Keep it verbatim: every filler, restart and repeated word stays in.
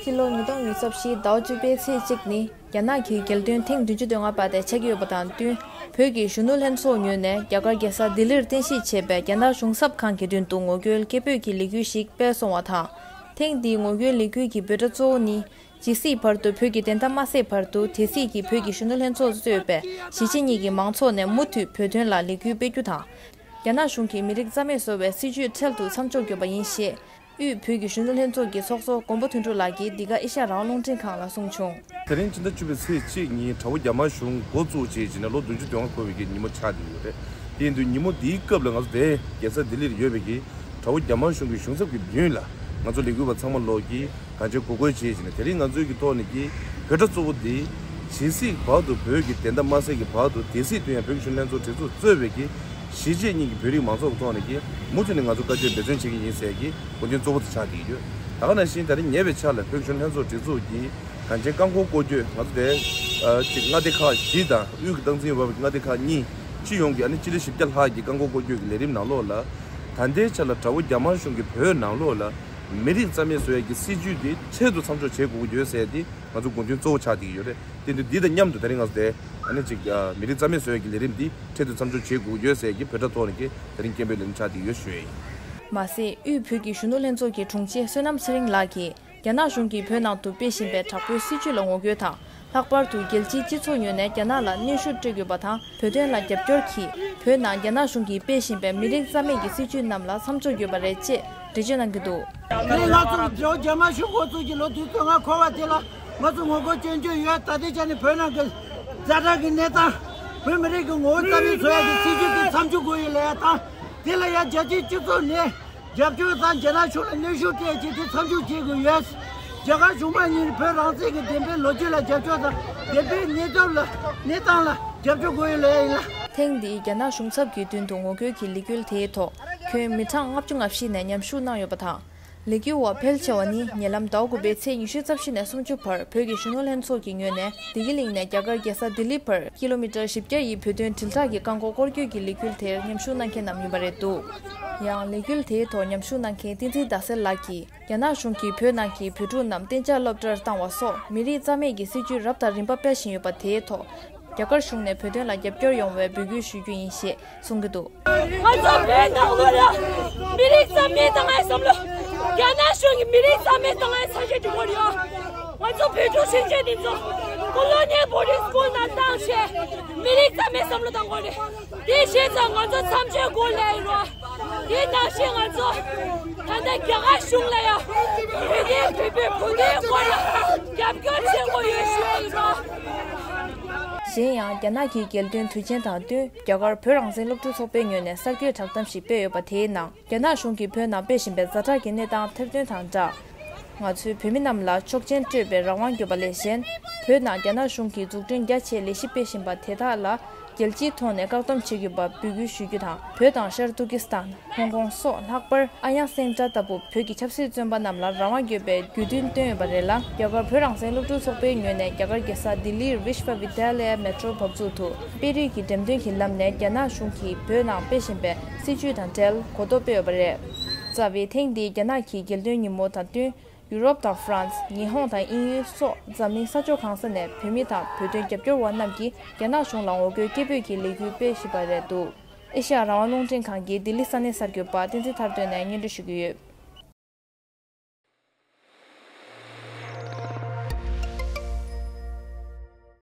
ཕྱི་ལོ་ཉིས་སྟོང་ཉི་ཤུ་རྩ་བཞིའི་ཟླ་བ་བཅུ་པའི་ཚེས་གཅིག་ནི་རྒྱ་ནག་གི་རྒྱལ་སྟོན་ཐེངས་བདུན་ཅུ་དོན་ལྔ་པ་དེ་ཆགས་ཀྱི་ཡོད་པ་དང་བསྟུན། བོད་ཀྱི་གཞོན་ནུ་ལྷན་ཚོགས་ངོས་ནས་རྒྱ་གར་རྒྱལ་ས་ལྡི་ལིར་རྟེན་གཞི་བྱས་པའི་རྒྱ་ནག་གཞུང་ཚབ་ཁང་གི་མདུན་དུ་ངོ་རྒོལ་སྐད་འབོད་ཀྱི་ལས་འགུལ་ཞིག་སྤེལ་སོང་བ་དང་། ཐེངས་འདིའི་ངོ་རྒོལ་ལས་འགུལ་གྱི་འབོད་སྒྲ་གཙོ་བོ་ནི། ཇི་སྲིད་བར་དུ་བོད་ཀྱི་བདེན་མཐའ་མ་གསལ་བར་དུ། དེ་སྲིད་ཀྱི་བོད་ཀྱི་གཞོན་ནུ་ལྷན་ཚོགས་གཙོས་པའི་གཞིས་བྱེས་གཉིས་ཀྱི་མང་ཚོགས་ནས་མུ་མཐུད་བོད་དོན་ལ་ལས་འགུལ་སྤེལ་རྒྱུ་དང་། རྒྱ་ནག་གཞུང་གིས་མི་རིགས་རྩ་མེད་བཟོ་བའི་སྲིད་བྱུས་འཕྲལ་དུ་མཚམས་འཇོག་དགོས་པ་ཡིན་ཞེས། དབུས་བོད་ཀྱི་གཞོན་ནུ་ལྷན་ཚོགས་ཀྱི་ཚོགས་གཙོ་མགོན་པོ་དོན་གྲུབ་ལགས་ཀྱིས་འདི་ག་ཨེ་ཤ་ཡ་རང་དབང་རླུང་འཕྲིན་ཁང་ལ་གསུངས་བྱུང་། དེ་རིང་ཕྱི་ཟླ་བཅུ་པའི་ཚེས་གཅིག་ཉིན་དགྲ་བོ་རྒྱ་དམར་གཞུང་འགོ་བཙུགས་བྱས་རྗེས་ནས་ལོ་བདུན་ཅུ་དོན་ལྔ་འཁོར་བའི་གི་ཉིན་མོ་ཆགས་བསྡད་ཡོད་རེད། དེ་ཡིན་དུས་ཉིན་མོ་འདིའི་སྐབས་ལ་ང་ཚོ་དེ་རྒྱལ་ས་ལྡི་ལིར་ཡོད་པའི་གི་དགྲ་བོ་རྒྱ་དམར་གཞུང་གི་གཞུང་ཚབ་ཀྱི་མདུན་ལ་ང་ཚོ་ལས་འགུལ་བ་ཚང་མ་ལོག་གིས་གང་ཅི་འགོག་རྒོལ་བྱས་བྱས་ནས། དེ་རིང་ང་ཚོའི་གི་ཐོག་ནས་ཀྱི་འབོད་སྒྲ་གཙོ་བོ་འདི། ཇི་སྲིད་བར་དུ་བོད་ཀྱི་བདེན་མཐའ་མ་གསལ་གྱི་བར་དུ། དེ་སྲིད་དུ་ཡང་བོད་ཀྱི་གཞོན་ནུ་ལྷན་ཚོགས་གྲོས་ཚོགས་གཙོས་པའི་གི་གཞིས་བྱེས་གཉིས་ཀྱི་བོད་རིགས་མང་ཚོགས་ཀྱི་ཐོག་ནས་ཀྱི་མུ་མཐུད་ནས་ང་ཚོ་བཀའ་ཆོས་འབད་བརྩོན་བྱེད་ཀྱི་ཡིན་ཟེར་གྱི་འགོ་འདུན་གཙོ་བོ་དེ་ཆགས་བསྡད་ཀྱི་ཡོད། ད་ག་ནང་བཞིན་དེ་རིང་ཉེ་བའི་ཆར་ལ་བོད་ཀྱི་གཞོན་ནུ་ལྷན་ཚོགས་གྲོས་ཚོགས་ཀྱིས་གངས་ཅན་རྐང་འཁོར་སྐོར་སྐྱོད། ང་ཚོ་དེ་ཅིག་མངའ་སྡེ་ཁག་བཞི་དང་དབུས་ཀྱི་སྟངས་འཛིན་འོག་གི་མངའ་སྡེ་ཁག་གཉིས། སྤྱི་ཡོངས་ཀྱི་ཨ་ནི་སྤྱི་ལེ་བཞི་བརྒྱ་ལྷག་གི་རྐང་འཁོར་སྐོར་སྐྱོད་ཀྱི་ལས་རིམ་ནང་ལོགས་ལ། ད་ལྟའི་ཆ་ལ་དགྲ་བོ་རྒྱ་དམར་གཞུང་གིས་བོད་ནང་ལོགས་ལ་མི་རིགས་རྩ་མེད་བཟོ་ཡས་ཀྱི་སྲིད་བྱུས་དེ་འཕྲལ་དུ་མཚམས་འཇོག་བྱེད་དགོས་ཀྱི་ཡོད་ཟེར་ཏེ་ང་ཚོ་དགོངས་དོན་གཙོ་བོ་ཆགས་བསྡད་ཀྱི་ཡོད་རེད། དེ་འདི་འདི་དང་མཉམ་དུ་དེ་རིང་ང་ཚོ་དེ་ཨ་ནི་ཅིག་མི་རིགས་རྩ་མེད་བཟོ་ཡས་ཀྱི་ལས་རིམ་འདི་འཕྲལ་དུ་མཚམས་འཇོག་བྱེད་དགོས་ཀྱི་ཡོད་ཟེར་གྱི་འབོད་སྒྲ་ཐོག་ནས་ཀྱི་དེ་རིང་སྐད་འབོད་ལས་རིམ་ཆགས་བསྡད་ཀྱི་ཡོད་ཞུ་ཡས་ཡིན། མ་ཟད། དབུས་བོད་ཀྱི་གཞོན་ནུ་ལྷན་ཚོགས་ཀྱི་དྲུང་ཆེ་བསོད་ནམས་ཚེ་རིང་ལགས་ཀྱིས། རྒྱ་ནག་གཞུང་གིས་བོད་ནང་དུ་སྤེལ་བཞིན་པའི་དྲག་པོའི་སྲིད་བྱུས་ལ་ངོ་རྒོལ་དང་། ལྷག་པར་དུ་རྒྱལ་སྤྱིའི་སྤྱི་ཚོགས་ངོས་ནས་རྒྱ་ནག་ལ་གནོན་ཤུགས་སྤྲོད་དགོས་པ་དང་། བོད་དོན་ལ་རྒྱབ་སྐྱོར་གྱིས། བོད་ནང་རྒྱ་ནག་གཞུང་གིས་སྤེལ་བཞིན་པའི་མི་རིགས་རྩ་མེད་ཀྱི་སྲིད་བྱུས་རྣམས་ལ་མཚམས་འཇོག་དགོས་པ་རེད་ཅེས་འགྲེལ་བརྗོད་གནང་གི་འདུག། དེ་ང་ཚོ་རྒྱ་རྒྱ་དམར་གཞུང་འགོ་བཙུགས་ཀྱི་ལོ་དུས་ཚོད་ལྔ་འཁོར་བ་དེ་ལ་ང་ཚོ་ངོ་རྒོལ་སྐྱོན་བརྗོད་ཡོད། ད་ལྟའི་ཆ་ནས་བོད་ནང་གི་ཛ་དྲག་གི་གནས་སྟངས། བོད་མི་རིགས་ཀྱི་ངོ་བོ་རྩ་མེད་བཟོ་ཡག་གི་སྲིད་བྱུས་དེ་མཚམས་འཇོག་དགོས་ཡོད་ལབ་ཡ་དང་། དེ་ལ་ཡང་རྒྱལ་སྤྱིའི་སྤྱི་ཚོགས་ནས། རྒྱབ་སྐྱོར་དང་རྒྱ་ནག་གཞུང་ལ་གནོན་ཤུགས་སྤྲད་ཅིང་དེ་མཚམས་འཇོག་བྱེད་དགོས་ཡོད། རྒྱ་གར་གཞུང་མང་གཉིས་བོད་རང་བཙན་གྱི་བདེན་པའི་ལོ་རྒྱུས་ལ་རྒྱབ་སྐྱོར་དང་བདེན་པའི་གནས་སྟངས་ལ་གནས་སྟངས་ལ་རྒྱབ་སྐྱོར་དགོས་ཡོད་ལབ་ཡ་ཡིན་ལ། ཐེངས་འདིའི་རྒྱ་ནག་གཞུང་ཚབ་ཀྱི་མདུན་དུ་ངོ་རྒོལ་གྱི་ལས་འགུལ་དེའི་ཐོག་ཁྱོན་མི་གྲངས་ལྔ་བཅུ་ང་བཞི་ནས་མཉམ་ཞུགས་གནང་ཡོད་པ་དང་། ལས་འགུལ་བ་ཕལ་ཆེ་བ་ནི་ཉེ་ལམ་ཟླ་བ་དགུ་པའི་ཚེས་ཉི་ཤུ་རྩ་བཞི་ནས་སུམ་ཅུ་བར་བོད་ཀྱི་གཞོན་ནུ་ལྷན་ཚོགས་ཀྱི་ངོས་ནས་བདེ་སྐྱིད་གླིང་ནས་རྒྱ་གར་རྒྱལ་ས་ལྡི་ལི་བར་ཀི་ལོ་མི་ཊར་བཞི་བརྒྱ་ཡི་བོད་དོན་དྲིལ་བསྒྲགས་ཀྱི་རྐང་འཁོར་སྐོར་སྐྱོད་ཀྱི་ལས་འགུལ་དེར་མཉམ་ཞུགས་གནང་མཁན་རྣམས་ཡིན་པ་རེད་འདུག། ཡང་ལས་འགུལ་དེའི་ཐོག་མཉམ་ཞུགས་གནང་མཁན་བསྟན་འཛིན་ཟླ་གསལ་ལགས་ཀྱིས། རྒྱ་ནག་གཞུང་གིས་བོད་ནང་གི་བོད་ཕྲུག་རྣམས་གཏན་འཇགས་སློབ་གྲྭར་བཏང་བ་སོགས་མི་རིགས་རྩ་མེད་ཀྱི་སྲིད་བྱུས་རབ་དང་རིམ་པ་སྤེལ་བཞིན་ཡོད་པ་དེའི་ཐོག་རྒྱ་གར་གཞུང་ནས་བོད་དོན་ལ་རྒྱབ་སྐྱོར་ཡོང་བའི་འབོད་སྐུལ་ཞུ་རྒྱུ་ཡིན་ཞེས་གསུང་གི་འདུག། ང་ཚོ་བོད་ནང་ལོགས་ལ་མི་རིགས་རྩ་མེད་བཏང་ཡའི་བསམ་བློ། རྒྱ་ནག་གཞུང་གིས་མི་རིགས་རྩ་མེད་བཏང་ཡའི་ཚ་ཤད་འགྲོ་གི་ཡོད། ང་ཚོ་བོད་ཕྲུག་ཤེས་བྱ་འདི་ཚོ་ཀོ་ལོ་ནི་ཡལ་བོར་ཌིང་སི་ཀུལ་ནང་བཏང་བྱས་མི་རིགས་རྩ་མེད་བསམ་བློ་བཏང་དགོས་རེད། དེ་བྱས་ཙང་ང་ཚོ་མཚམས་གཅོད་དགོས་ལབ་ཡིན་རོགས། དེ་ནང་བཞིན་ང་ཚོ་ད་ལྟ་རྒྱ་གར་གཞུང་ལ་ཡང་བོད་དོན་བོད་པའི་བོད་དོན་སྐོར་ལ་རྒྱབ་སྐྱོར་བྱེད་དགོས་ཡོད་ཞུ་ཡ་ཡིན་རོགས། གཞན་ཡང་རྒྱ་ནག་གི་རྒྱལ་སྟོན་དུས་ཆེན་དང་བསྟུན་རྒྱ་གར་བོད་རང་བཙན་སློབ་ཕྲུག་ཚོགས་པའི་ངོས་ནས་གསར་འགོད་བསྒྲགས་གཏམ་ཞིག་སྤེལ་ཡོད་པ་དེའི་ནང་རྒྱ་ནག་གཞུང་གིས་བོད་ནང་སྤེལ་བཞིན་པའི་ཛ་དྲག་གི་གནས་སྟངས་ཐེར་འདོན་དང་སྦྲགས། ང་ཚོས་བོད་མི་རྣམས་ལ་ཆོག་མཆན་སྤྲོད་པའི་རང་དབང་དགོས་པ་ལས་གཞན། བོད་ནང་རྒྱ་ནག་གཞུང་གིས་འཛུགས་སྐྲུན་རྒྱ་ཆེ་ལས་གཞི་སྤེལ་བཞིན་པ་དེ་དག་ལ་རྒྱལ་སྤྱིའི་ཐོག་ནས་བཀག་སྡོམ་བྱེད་དགོས་པ་འབོད་སྐུལ་ཞུ་རྒྱུ་དང་། བོད་དང་ཤར་ཏུར་ཀི་སི་ཐན། ཧོང་ཀོང་སོགས་ལྷག་པར་ཨ་ཡང་སེང་ཏྲ་ལྟ་བུ་བོད་ཀྱི་ཆབ་སྲིད་བཙོན་པ་རྣམས་ལ་རང་དབང་དགོས་པའི་དགོས་འདུན་བཏོན་ཡོད་པ་རེད་ལ། རྒྱ་གར་བོད་རང་བཙན་སློབ་ཕྲུག་ཚོགས་པའི་ངོས་ནས་རྒྱ་གར་རྒྱལ་ས་ལྡི་ལིར་Vishwavidyalaya Metro་བབས་ཚུགས་དུ་དཔེ་རིས་ཀྱི་འགྲེམས་སྟོན་གྱི་ལམ་ནས་རྒྱ་ནག་གཞུང་གིས་བོད་ནང་སྤེལ་བཞིན་པའི་སྲིད་བྱུས་དང་འབྲེལ་གོ་རྟོགས་སྤེལ་ཡོད་པ་རེད། རྩ་བའི་ཐེངས་འདིའི་རྒྱ་ནག་གི་རྒྱལ་སྟོན་ཉིན་མོ་དང་བསྟུན། ཡུ་རོབ་དང་ཧྥ་རན་སི། ཉི་ཧོང་དང་དབྱིན་ཡུལ་སོགས་འཛམ་གླིང་ས་ཕྱོགས་གང་ས་ནས་བོད་མི་དང་བོད་དོན་རྒྱབ་སྐྱོར་བ་རྣམས་ཀྱིས་རྒྱ་ནག་གཞུང་ལ་ངོ་རྒོལ་སྐད་འབོད་ཀྱི་ལས་འགུལ་སྤེལ་བཞིན་པ་རེད་འདུག། ཨེ་ཤ་ཡ་རང་དབང་རླུང་འཕྲིན་ཁང་གི་ལྡི་ལི་ས་གནས་གསར་འགོད་པ་བསྟན་འཛིན་ཐར་སྟོན་ནས་སྙན་སྒྲོན་ཞུ་གི་ཡོད།